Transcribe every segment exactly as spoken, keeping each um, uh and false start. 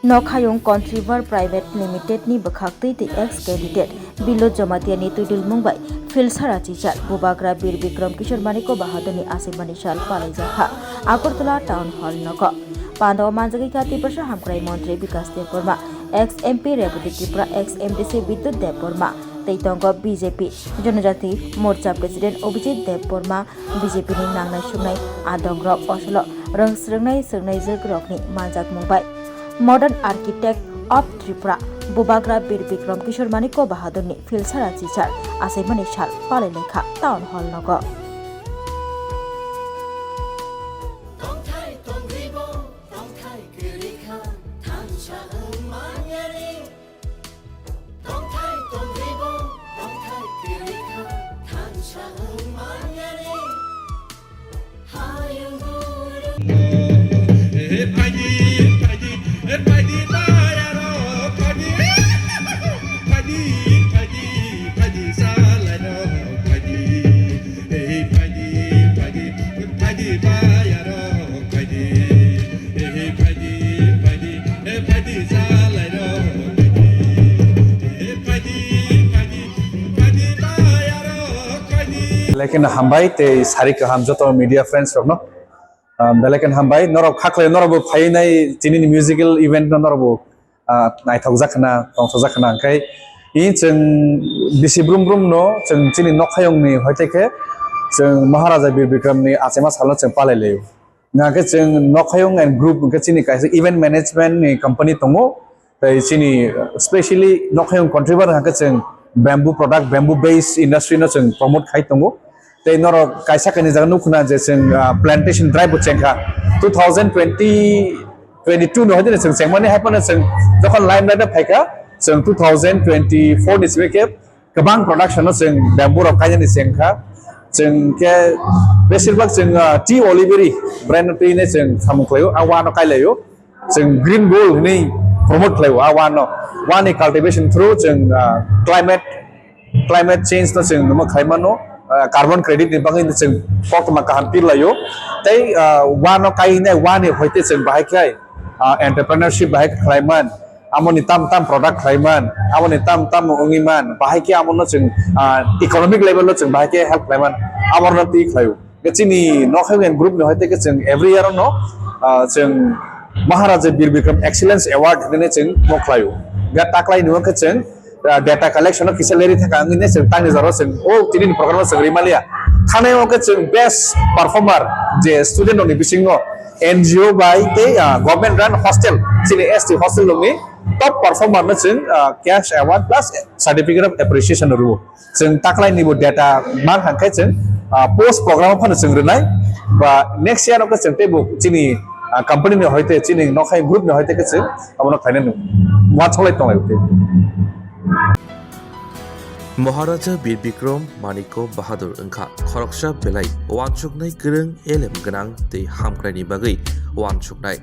Nokhayung Contriver Private Limited ni bwkhaktwi tei ex candidate Bilo Jamatia ni twidulmung bai Philsara chichar Bubagra Bir Bikram Kishore Manikya Bahadur ni achaimani sal palaijakha Agartala Town Hall nogo. Pandao manjagwi kha Tiprasa Hamkrai Montri Bikas Debbarma, ex M P Rebati Tripura, ex M D C Bidyut Debbarma, tei tongo B J P Janajati Morcha President Abhijit Debbarma, B J P ni nangnai sungnai adongrok osolo rwng swrwngnai swrwngnaijwkrokni manjakmung bai Modern Architect of Tripura Bubagra Bir Bikram Kishore Manikya Bahadurni Philsara chichar achaimani sal palailaikha Town Hall nogo. Tongthai tongribo, tongthai kwrwi kha, thansa wng manyani. Tongthai tongribo, tongthai kwrwi kha, thansa wng manyani. Hayung guru. Belai kheno hambai tei sari kaham joto media friends rokno. Ah, belai kheno hambai, norok khaklai norokbo phainai tinini musical event no norokbo, ah, naithokjak khna, tongthokjak khna, hwnkhe i chwng bisi brum brum no chwng chini nokhayungni hoite khe chwng Maharaja Bir Bikram ni achaima salno chwng palai laio. Hwnkhe chwng nokhayung and group hwnkhe chini kaisa event management ni company tongo. Tei chini, uh, specially nokhayung contributor hwnkhe chwng bamboo product, bamboo based industry no chwng promote khai tongo. Tei norok kaisa kaini jaga nukho na je chwng, uh, plantation drive bo chengkha. Two thousand twenty, twenty-two no hoidino chwng chengmani haiphano chwng jokhon limelight o phaikha, chwng two thousand twenty-four ni simi khe kwbang production no chwng bamboo rok kainani chengkha. Chwng khe besir bak chwng, ah, tea oliveri brand no twi hinwi chwng samung khlaio, ah, wano kailaio. Chwng green gold hinwi promote khlaio, ah, wano. Wani cultivation through chwng, ah, climate, climate change no chwng omo khlai mano, ah, carbon credit ni bagwi chwng koktwma kaham pirlaio. Tei, ah, wano kainai wani hoite chwng bahai khe, ah, entrepreneurship bahai khe khlai man. Amoni tam tam product khlai man, amoni tam tam wngwi man, bahai khe amono chwng, ah, economic level o chwng bahai khe help khlai man, aborno twi khlaio. Khe chini nokhayung and group ni hoite khe chwng every year no, ah, chwng Maharaja Bir Bikram Excellence Award hinwi chwng mo khlaio. Khe taklai ni khe chwng, ah, data collection o kisa leri thaka wngwi chwng tangni jora chwng o tini ni program o chwng rimaliya. Thanai o khe chwng best performer je student rokni bisingo N G O bai tei, ah, government run hostel, chini S T hostel rokni top performer no chwng, ah, cash award plus certificate of appreciation rwo. Chwng taklai ni bo data man hwnkhe chwng, ah, post program phano chwng rwnai. Ba next year o khe chwng teibo chini, ah, company ni hoite chini nokhai group ni hoite khe chwng abono khlainai nung. Muha cholai tonglai tei. Maharaja Bir Bikram Manikya Bahadur wngkha khoroksa belai uansuknai kwrwng, elem gwnang tei hamkraini bagwi uansuknai.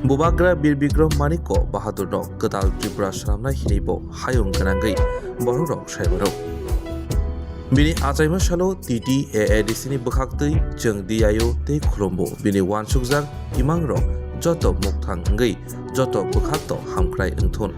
Bubagra Bir Bikram Manikya Bahadurno kwtal Tripura swnamnai hinwibo hayung gwnangwi bororok sai mano. Bini achaima salo T T A A D C ni bwkhaktwi chwng D I O tei khulumbo bini uansukjak imangrok joto mukthang wngwi joto bwkhakto hamkrai wngthun.